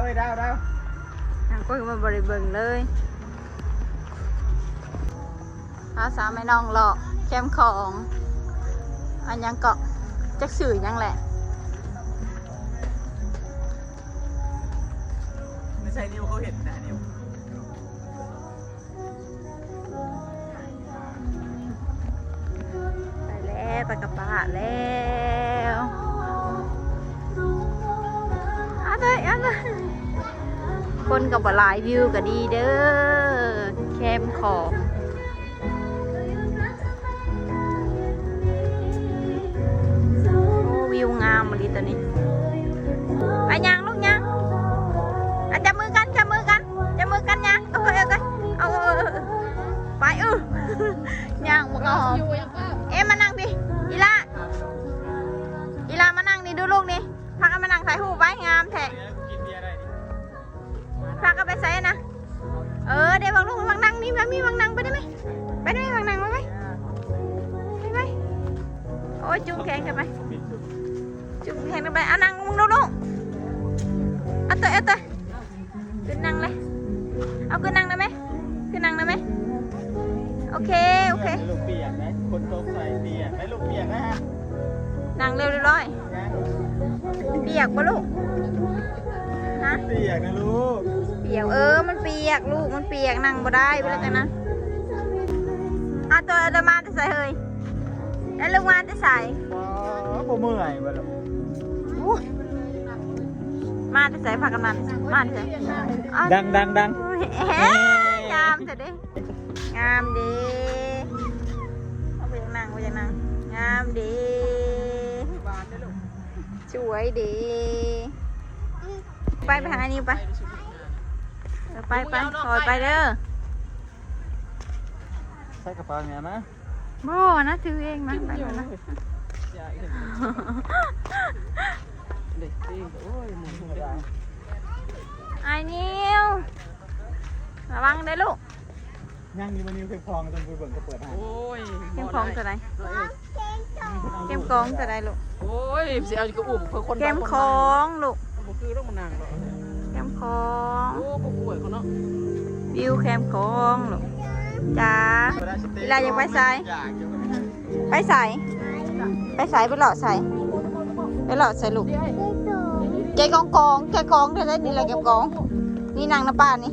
ເອີຍ ດາວ ດາວ ທາງຄົນກໍບໍ່ໄດ້ເບິ່ງເລີຍ. ພາສາວແມ່ນ້ອງເລາະແຄມຂອງ ອັນຫຍັງເກາະ ຈັກຊື່ຫຍັງແຫຼະ. ໄປໃສ່ນິ້ວ ເຂົາເຫັນນະ ນິ້ວ. ໄປແລ້ວ ໄປກັບປ້າແລ້ວ. ເອົາເລີຍ ເອົາເລີຍ. ຄົນກໍບໍ່ຫຼາຍ ວິວກໍດີເດີ ແຄມຂອງ. ໂອ້ ວິວງາມອີ່ຫຼີຕົວນີ້. ໄປຍ່າງລູກຍ່າງ. ອ່ະ ຈັບມືກັນ ຈັບມືກັນ ຈັບມືກັນຍ່າງ. ເອົາ ເອົາ ເອົາ ເອົາ ໄປ. ເອີ ຍ່າງບໍ່ກໍຫອມ. ເອ ມານັ່ງພີ້ ອີ່ຫຼ້າ ອີ່ຫຼ້າ ມານັ່ງນີ້ດູລູກນີ້. ພາກັນມານັ່ງຖ່າຍຮູບໄວ້ ງາມແທ້. ພາກັນໄປໃສນະ? ເອີ ເດ້ ບັກລູກ ບັກນັ່ງນີ້ ມາມີ ບັກນັ່ງ ໄປໄດ້ໄໝ? ໄປໄດ້ໄໝ? ບັກນັ່ງ ໄປໄໝ? ໄປໄໝ? ໂອ້ຍ ຈຸງແຂນກັນໄປ ຈຸງແຂນກັນໄປ. ເອົານັ່ງລົງດູລູກ. ເອົາຕົວ ເອົາຕົວ ຂຶ້ນນັ່ງເລີຍ. ເອົາ ຂຶ້ນນັ່ງໄດ້ໄໝ? ຂຶ້ນນັ່ງໄດ້ໄໝ? ໂອເຄ ໂອເຄ. ລູກປຽກໄດ໋ ຝົນຕົກໃສ່ປຽກໄດ໋ ລູກປຽກໄດ໋. ນັ່ງເລັວ ຮຽບຮ້ອຍ. ປຽກບໍ່ລູກ? ຮະ? ປຽກນະລູກ. ປຽກ ເອີ ມັນປຽກລູກ ມັນປຽກ ນັ່ງບໍ່ໄດ້. ເວລາຈັ່ງນັ້ນ ອາ ໂຕ ໂຕ ມາແຕ່ໃສເຮີ້ຍ? ແລ້ວລູກມາແຕ່ໃສ? ອໍ ບໍ່ເມື່ອຍບໍ່ລູກ? ໂອ້ຍ ມາແຕ່ໃສ? ພາກັນມາແຕ່ໃສ? ມາແຕ່ໃສ? ດັງ ດັງ ດັງ. ເອີ ງາມແທ້ເດ້. ງາມເດ້. ເອົາ ບໍ່ຢາກນັ່ງ ບໍ່ຢາກນັ່ງ. ງາມເດ້. ສວຍເດ້. ໄປ ໄປຫານິວໄປ. ເອີ ໄປ ໄປ ຄ່ອຍໄປເດີ. ໃສ່ກະເປົາແມ່ມາ. ບໍ່ນະ ຖືເອງມາ. ໄປ ໄປ ໄປ. ອ້າຍນິວ ລະວັງເດີລູກ. ຍັງຢູ່ບໍ່? ນິວເຂັມຂອງ ຕ້ອງໄປເບິ່ງເຂົາເປີດຮ້ານ. ໂອ້ຍ ເຂັມຂອງເທົ່າໃດ? ເຂັມຂອງເທົ່າໃດລູກ? ໂອ້ຍ ຊິເອົາກະອຸ້ມເພິ່ນຄົນ ເຂັມຂອງລູກ ບໍ່ຄືຕ້ອງມານັ່ງດອກ. ເຂັມຂອງ ໂອ້ ບໍ່ປ່ວຍເຂົາເນາະ. ວິວແຄມຂອງລູກ. ຈ້າ ອີ່ຫຼ້າຢາກໄປໃສ? ໄປໃສ? ໄປໃສ? ໄປເລາະໃສ? ໄປເລາະໃສລູກ? ແກະກອງກອງ ແກະກອງ ແຖວນີ້ແຫຼະ ແກະກອງ. ນີ້ນັ່ງນຳປ້ານີ້.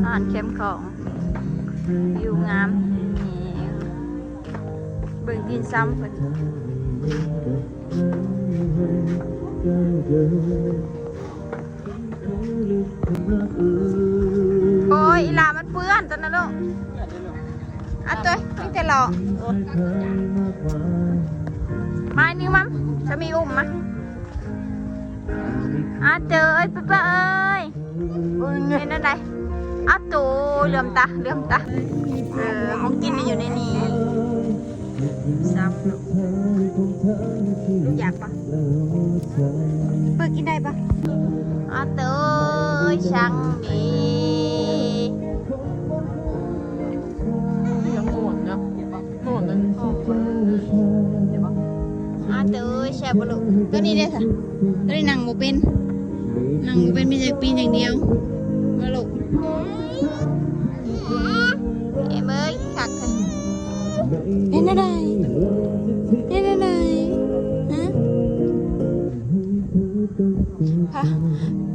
ຮ້ານແຄມຂອງ ວິວງາມ. ນີ້ ເບິ່ງຕີນຊ້ຳເພິ່ນ. ໂອ້ຍ ອີ່ຫຼ້າມັນເປື້ອນຕົວນັ້ນລູກ. ເອົາຕົວ ມີແຕ່ເລາະ. ມາ ນິວມາ ສາມີອຸ້ມມາ. ອາເຕີເອີຍ ປ້າເອີຍ. ເປັນແນວໃດ? ອາໂຕ ເຫຼືອມຕາ ເຫຼືອມຕາ. ເອີ ຂອງກິນຢູ່ໃນນີ້. ຊ້ຳ ລູກຢາກປະ? ເປີດກິນໄດ້ປະ? ອາເຕີ ຊ່າງດີ. ອາເຕີ ແຊບບໍ່ລູກ? ໂຕນີ້ເດ້ຊະ? ໂຕນີ້ນັ່ງບໍ່ເປັນ ນັ່ງບໍ່ເປັນ ມີແຕ່ປີນຢ່າງດຽວ. ມາລູກ. ເອີ ເບິ່ງຄັກແທ້. ເປັນແນວໃດ? ເປັນແນວໃດ? ຮະ?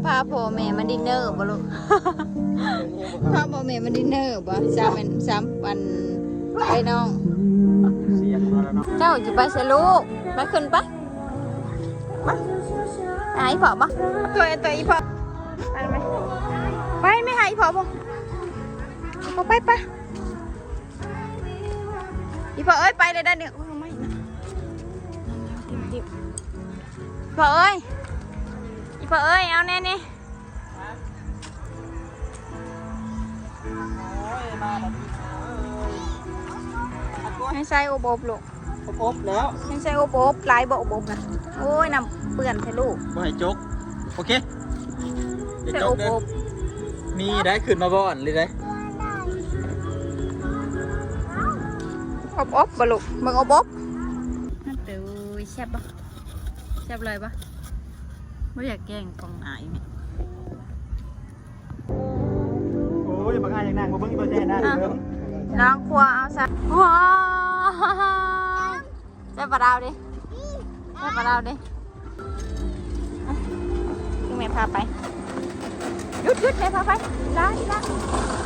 ພາ ພາພໍ່ແມ່ມາດິນເນີບໍ່ລູກ? ພາພໍ່ແມ່ມາດິນເນີບໍ່? ສາມ ອັນ ສາມ ອັນ ໄອ້ນ້ອງ. ເຈົ້າຊິໄປໃສລູກ? ໄປ ຂຶ້ນໄປ. ໄປຫາອີ່ພໍ່ບໍ່? ໂຕ ໂຕ ອີ່ພໍ່. ໄປໄປ ໄປໄປຫາອີ່ພໍ່ບໍ່? ອີ່ພໍ່ ໄປໄປ. ອີ່ພໍ່ເອີຍ ໄປເລີຍໄດ໋ນີ້. ໂອ້ຍ ໄມ້ນະ. ອີ່ພໍ່ເອີຍ ອີ່ພໍ່ເອີຍ ເອົາແນ່ນີ້. ໃຫ້ໃສ່ອົບໆລູກ. ອົບໆແລ້ວ. ໃຫ້ໃສ່ອົບໆ. ຫຼາຍບໍ່ອົບໆນະ? ໂອ້ຍ ນ້ຳເປື້ອນແທ້ລູກ. ບໍ່ໃຫ້ຈົກ. ໂອເຄ ໃສ່ອົບໆ. ມີໄດ້ຂຶ້ນມາບ່ອນຫຼືໄດ? ອົບໆບໍ່ລູກ? ເບິ່ງອົບໆ. ໂອ້ຍ ແຊບບໍ່? ແຊບເລີຍບໍ່? ບໍ່ຢາກແກ້ງກ້ອງອາຍແມ່. ໂອ້ຍ ບັກອ້າຍຢາກນັ່ງ ມາເບິ່ງຕົວແທນນະ ອ່ະ ເບິ່ງ ນ້ອງຄົວເອົາຊະ ວ້າວ ໃສ່ປາດາວເດ້ ໃສ່ປາດາວເດ້ ແມ່ພາໄປ ຢຸດໆ ແມ່ພາໄປ ລາ ລາ.